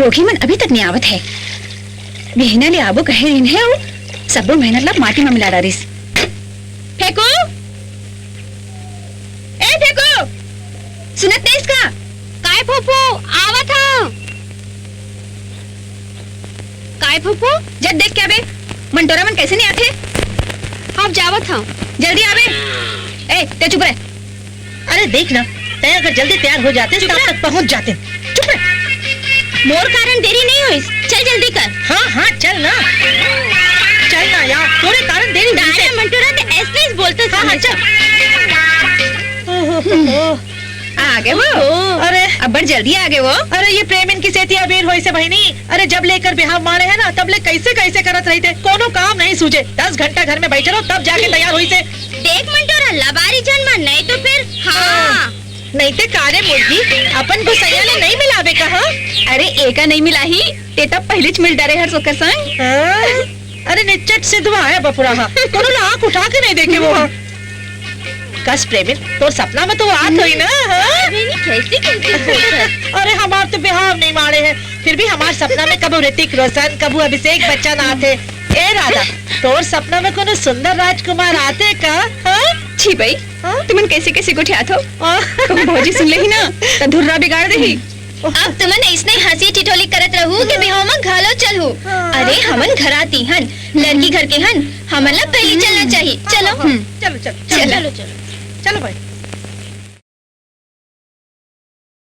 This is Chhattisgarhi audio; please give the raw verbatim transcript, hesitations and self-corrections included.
ओखी मन अभी तक नहीं आवत है। बिहना ले आबो कहे रिन है, वो सब्बो मेहनत ला माटी में मिला डारिस। फेंकू, ए फेंकू, सुनत नहीं इसका? काय फूफू, आवत हूँ। काय फूफू? जब देख के आबे, मंटोरा मन कैसे नहीं आते? हम जावत हूँ। जल्दी आबे। ए, ते चुप रह। अरे देख ना, तय अगर जल्दी तैयार हो जाते, चुप तब रह। तक पहुंच जाते। चुप रह। मोर कारण देरी नहीं होइस। चल जल्दी कर। हाँ, हाँ, चल ना। चल ना यार, तोरे कारण देरी हुई तारे से। मंटूरा ते ऐसने ही बोलते हाँ, हाँ, चल। ओहो, ओहो। आ गए वो। ओहो। अरे। अब्बड़ जल्दी आ गए वो। अरे ये प्रेमिन की सेती अबेर होइस हे बहिनी। अरे जब लेकर बिहाव माड़े है ना, तब ले कैसे कैसे करत रहिथे, कोनो काम नहीं सूझे। दस घंटा घर में बैठे रहो, तब जाके तैयार होइस हे। देख मंटोरा, लबारी झन मन, नहीं तो फिर, हाँ। हाँ। नहीं ते कारे मुर्गी, अपन गोसैया ले नहीं मिलावे कहा। अरे एका नहीं मिलाही, ते तब पहले च मिल डरे हर ओकर संग। हाँ? अरे निच्चट सिधवा है बपुरा हा, कोनो ला आँख उठा के नहीं देखे वो हा। कस प्रेमिन, तोर सपना में तो आत होई ना, हाँ? अरे नहीं, कैसे, कैसे बोलत है? अरे हमार तो बिहाव नहीं माड़े है, फिर भी हमार सपना में कबू ऋतिक रोशन, कबू अभिषेक बच्चन आते। ए राधा, तोर सपना में कोनो सुंदर राजकुमार आते का? हाँ? छी बई, हाँ? तुमन कैसे कैसे गोठियात हो? हाँ। कहूँ भौजी सुन लेही ना, त धुर्रा बिगाड़ देही। अब तुमन ऐसने हंसी ठिठोली करत रहू कि बिहाव में घालो चलहू। हाँ। अरे हमन घराती हन, लड़की घर के हन, हमन ला पहली चलना चाहिए। चलो। हाँ, हाँ। हम्म। चलो, चलो, चलो, चलो। चलो, चलो, चलो। चलो भाई।